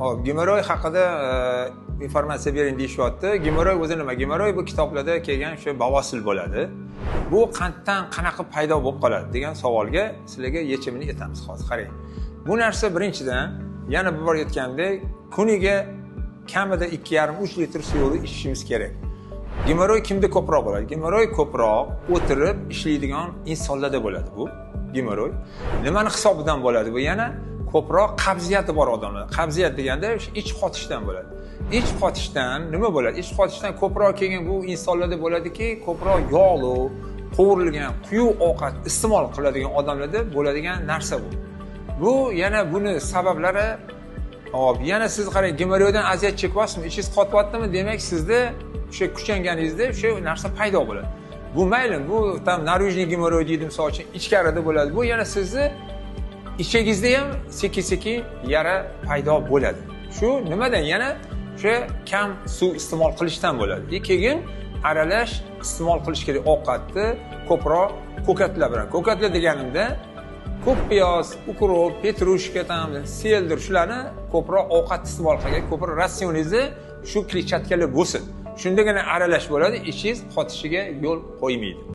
Hop, gemoroy haqida informatsiya bering deyishyapti. Gemoroy o'zi nima? Gemoroy bu kitoblarda kelgan o'sha bavosil bo'ladi. Bu qanddan qanaqa paydo bo'lib qoladi degan savolga sizlarga yechimini aytamiz hozir. Qarang. Bu narsa birinchidan, yana bir bor aytgandek, kuniga kamida 2,5-3 litr suyuqlik ichishimiz kerak. Gemoroy kimda ko'proq bo'ladi? Gemoroy ko'proq o'tirib ishlaydigan insonlarda bo'ladi bu gemoroy. Nimani hisobidan bo'ladi bu? Yana ko'proq qabziyati bor odamlar. Qabziyat deganda o'sha ich qotishdan bo'ladi. Ich qotishdan nima bo'ladi? Ich qotishdan ko'proq kelgan bu insonlarda bo'ladiki, ko'proq yog'li, qovurilgan, quyuq ovqat iste'mol qiladigan odamlarda bo'ladigan narsa bu. Bu yana buni sabablari. Hop, yana siz qarang, gemoroydan aziyat chekyapsizmi, ichingiz qotyaptimi, demak sizda o'sha kuchanganingizda o'sha narsa paydo bo'ladi. Bu mayli, bu tam наружный gemoroy deydi, misol uchun, ichkarida bo'ladi. Bu yana sizni ichingizda ham sekin-sekin yara paydo bo'ladi. Shu nimadan? Yana o'sha kam suv iste'mol qilishdan bo'ladi. Keyin aralash iste'mol qilish kerak ovqatni ko'proq ko'katlar bilan. Ko'katlar deganimda ko'k piyoz, ukrop, petrushka, tam, selder, shularni ko'proq ovqat iste'mol qilgan, ko'proq ratsioningizda shu kletchatkalar bo'lsin. Shundagina aralash bo'ladi, ichingiz qotishiga yo'l qo'ymaydi.